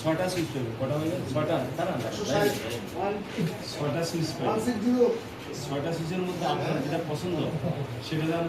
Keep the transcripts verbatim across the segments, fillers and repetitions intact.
ছয়টা সুইচ পেল, কটা হইল? ছয়টা, তারা না? ছয়টা সুইচ পেল। ছয়টা সুইচের মধ্যে আপনার যেটা পছন্দ, সেটা যেন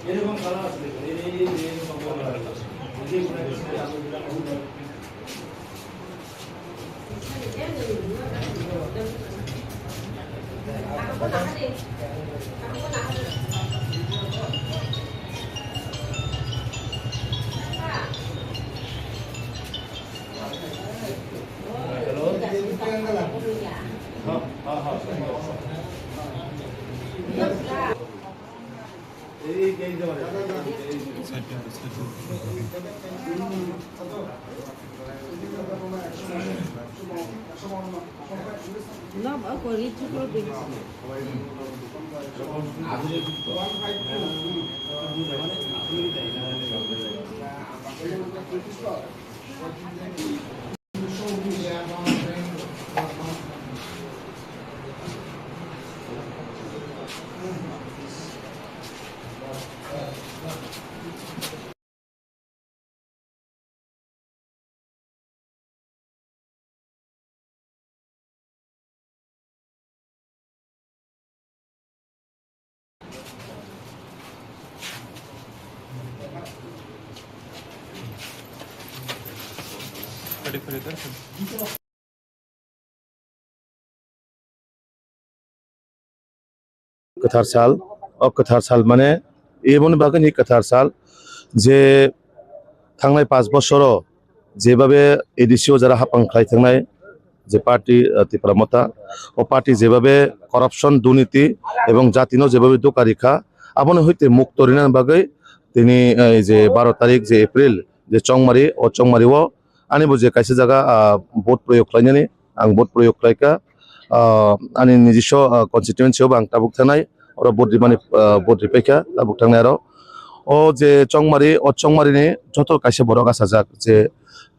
এরকম কালার আছে, এরকম কালার আছে। Kwthar sal, o kwthar sal mane eboni bagwi ni kwthar sal je thangnai panch bosoro jebhabe A D C o jara hapang khlai thangnai je party, ah, Tipra Motha, o party jebhabe corruption, durniti ebong jatino jebhabe doka rikha, abono hoite mukto rinani bagwi tini, eh, je baro tarik je April je Chongmari, o Chongmari o ani bo je kaisa jaga, ah, vote proyog khlainani, ang vote proyog khlaikha, ah, ani nijiso, ah, constituency o bo ang tabuk thangnai, oro vote rimani, ah, vote ripaikha tabuk thangnai aro. O je Chongmari, o Chongmari ni joto kaisa borok achajak je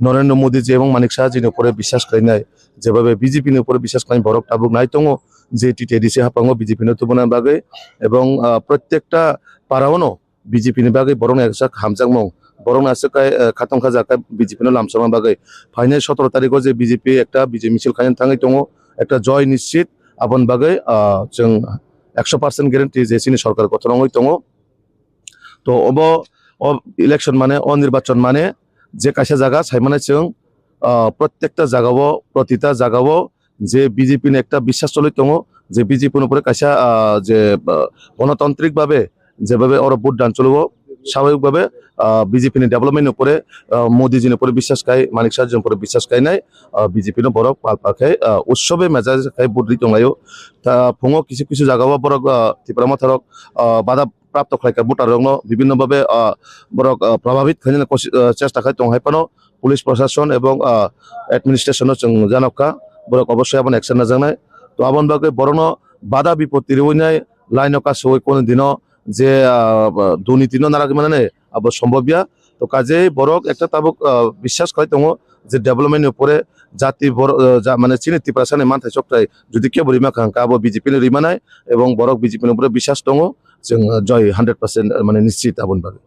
Narendra Modi je ebong Manik Saha jini upore biswas khlainai, jebhabe B J P ni upore biswas khlainai borok tabuk nai tongo je T T A D C haphango B J P no tubuna bagwi ebong, ah, prottekta para o no B J P ni bagwi borokni aswk hamjakmung, borokni aswk kai, eh, khatong khaja khe B J P no lamsokna bagwi. Phainai sotoro tarikh o je B J P ekta bijay misil khaina thangwi tongo, ekta joy nischit, aboni bagwi, ah, chwng ekso percent guarantee je chini sorkar gothon wngwi tongo. To obo, o election mane, o nirbachon mane je kaisa jaga sai mane chwng, ah, prottekta jaga o, protita jaga o je B J P ni ekta biswas choli tongo, je B J P ni upore kaisa, ah, je, ah, gonotantrik bhabe jebhabe oro vote dan choli o, swabhabik bhabe, ah, B J P ni development ni upore, ah, Modi ji ni upore biswas khai, Manik Saha ji ni upore biswas khainai, ah, B J P no borok pal pal khai, ah, utsobe mejai khai vote ri tonglaio. Ta phungo kisu kisu jaga o borok, ah, Tipra Motha rok, ah, bada prapto khlaikha voter rokno bibhinno bhabe, ah, borok, ah, probhabit khainani kosi-, ah, chesta khai tong hai phano police proshashon ebong, ah, administration no chwng janokha, borok obossoi abono action najaknai. To aboni bagwi borokno bada bipoti riwinai line o kasui kono dino je, ah, durniti no narwgwi manani abo sombobya. To kajei borok ekta tabuk, ah, biswas khlai tongo je development ni upore jati bor-, ah, ja-, mane chini Tiprasa ni manthai chokthai jodi kebo rima kha hwnkhe abo B J P ni rimanai ebong borok B J P ni upore biswas tongo. Chwng, ah, joy hundred percent, ah, mane nischit aboni bagwi.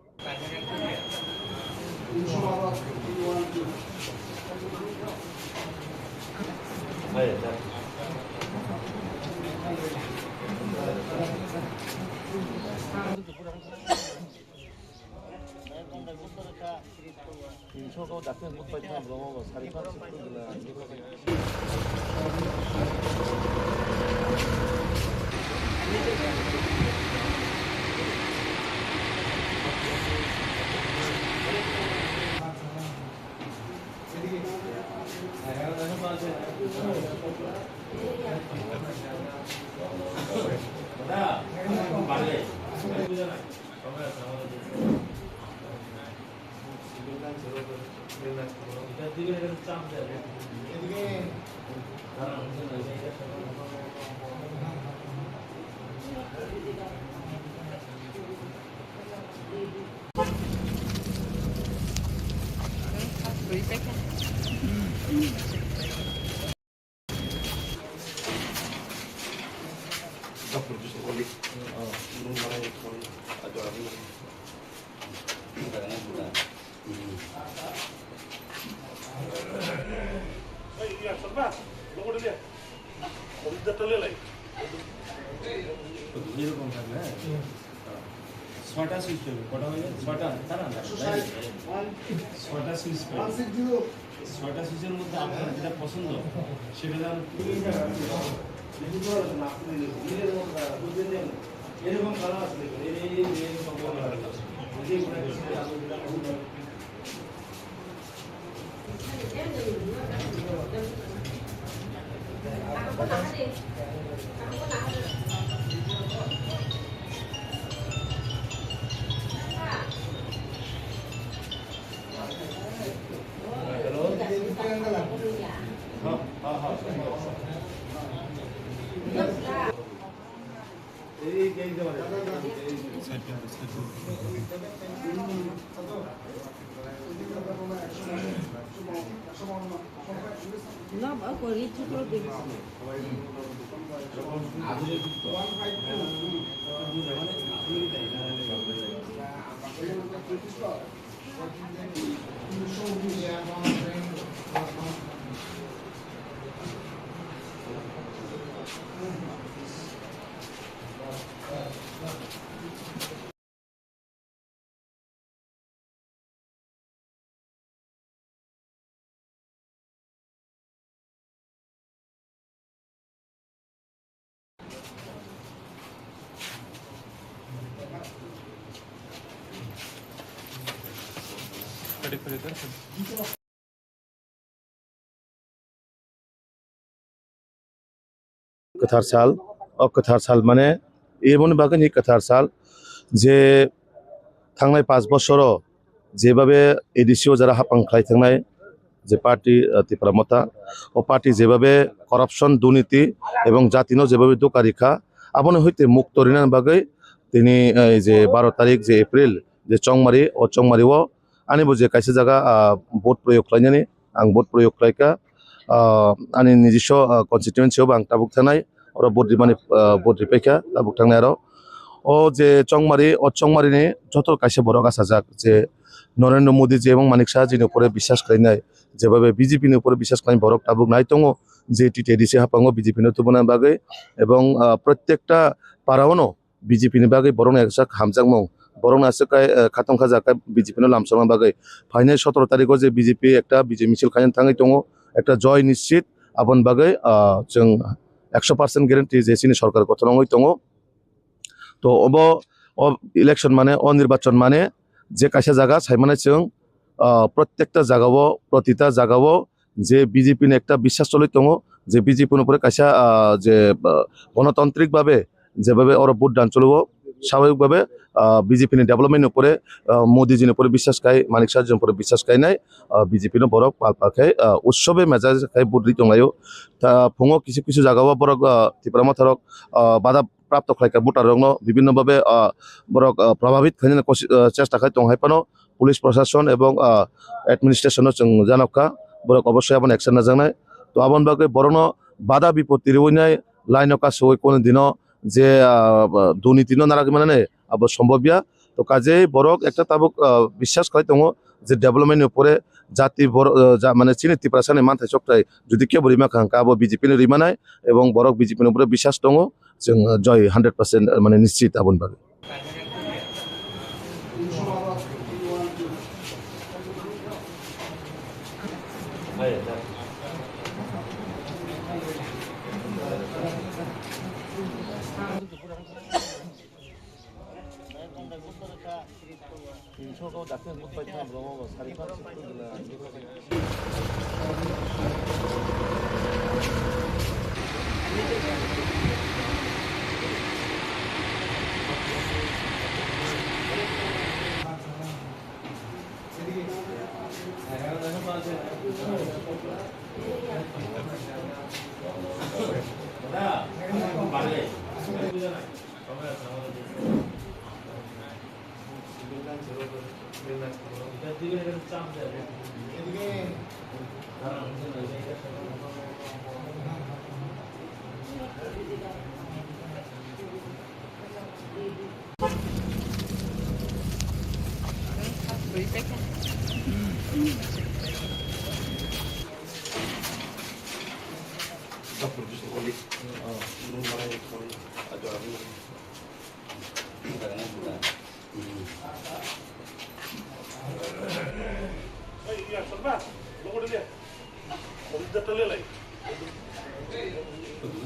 ছয়টা সুইচ করবে, কটা হয়ে গেল? ছয়টা, তারা না? ছয়টা সুইচ করবে। ছয়টা সুইচের মধ্যে আপনার যেটা পছন্দ, সেটা যেন এরকম কালার আছে দেখুন, এই, এই, এই, এই এরকম কালার আছে। Kwthar sal, o kwthar sal mane, eboni bagwi ni kwthar sal je thangnai panch bosoro jebabe A D C o jara hapang khlai thangnai je party, ah, Tipra Motha, o party jebabe corruption, durniti ebong jatino jebabe doka rikha, aboni hoite mukto rinani bagwi tini, eh, je baro tarik je April je Chongmari, o Chongmari o ani bo je kaisa jaga, ah, vote proyog khlainani, ang vote proyog khlaikha, ah, ani nijiso, ah, constituency o bo ang tabuk thanai, oro vote rimani, ah, vote ripaikha tabuk thangnai aro. O je Chongmari, o Chongmari ni joto kaisa borok achajak je Narendra Modi ji ebong Manik Saha ji ni upore biswas khlainai, jebabe B J P ni upore biswas khlai borok tabuk nai tongo je T T A D C haphango B J P no tubuna bagwi ebong, ah, protekta para o no B J P ni bagwi borokni aswk hamjakmung, borokni aswk kai, eh, khatong khajak kai B J P no lamsokna bagwi. Phainai sotoro tarikh o je B J P ekta bijay misil khaina thangwi tongo, ekta joy nischit, aboni bagwi, ah, chwng ekso percent guarantee je chini sorkar gothon wngwi tongo. To obo, o election mane, o nirbachon mane je kaisa jaga sai mane chwng, ah, protekta jaga o, protita jaga o je B J P ni ekta biswas choli tongo, je B J P ni upore kaisa, ah, je, ah, gonotantrik babe jebabe oro vote dan cholo, swababik babe, ah, B J P ni development ni upore, ah, Modi ji ni upore biswas kai, Manik Saha ji ni upore biswas kainai, ah, B J P no borok pal pal khai, ah, utsobe meja khai vote ri tonglaio. Ta phungo kisu kisu jaga o borok, ah, Tipra Motha rok, ah, bada prapto khlaikha voter rokno bibhinno babe, ah, borok, ah, probhabit khainani kosi-, ah, chesta khai tong hai phano police proshashon ebong, ah, administration no chwng janokha, borok obossoi abono action najaknai. To aboni bagwi borokno bada bipoti riwinai line o kasugwi kunu dino je, ah, durniti no naragwi manani abo sombobya. To kajei borok ekta tabuk, ah, biswas khlai tongo je development ni upore jati bor-, ah, ja-, mane chini Tiprasa ni manthai chokthai jodi kebo rima kha hwnkha abo B J P ni rimanai ebong borok B J P ni upore biswas tongo. Chwng, ah, joy hundred percent, ah, mane nischit aboni bagwi.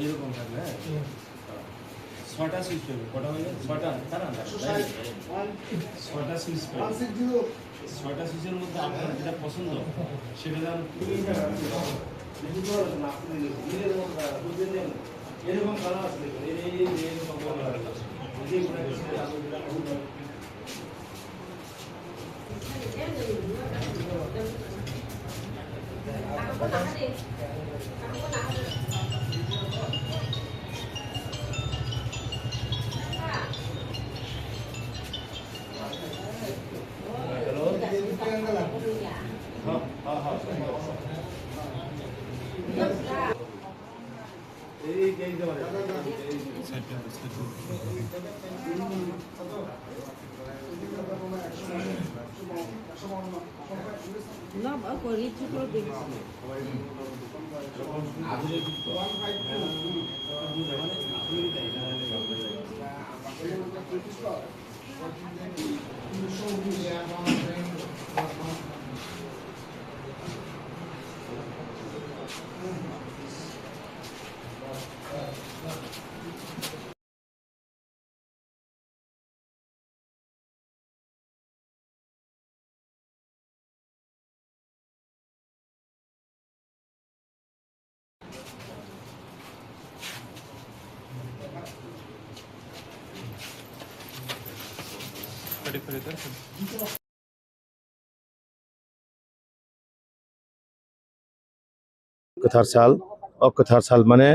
এরকম থাকবে, হ্যাঁ। ছটা সুইচ পাইবে, কটা হইল? ছটা, তার আন্দাজ, তাই? ছটা সুইচ পাইবে। ছটা সুইচের মধ্যে আপনার যেটা পছন্দ, সেটা যেন এরকম কালার আছে, দেখুন, এই, এই, এই, এরকম কালার আছে। এই যে এগুলো আছে, আপনি যেটা পছন্দ হয়। Kwthar sal, o kwthar sal mane,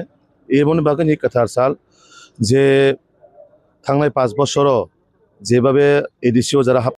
eboni bagwini kwthar sal je thangnai panch bosoro jebabe A D C o jara hap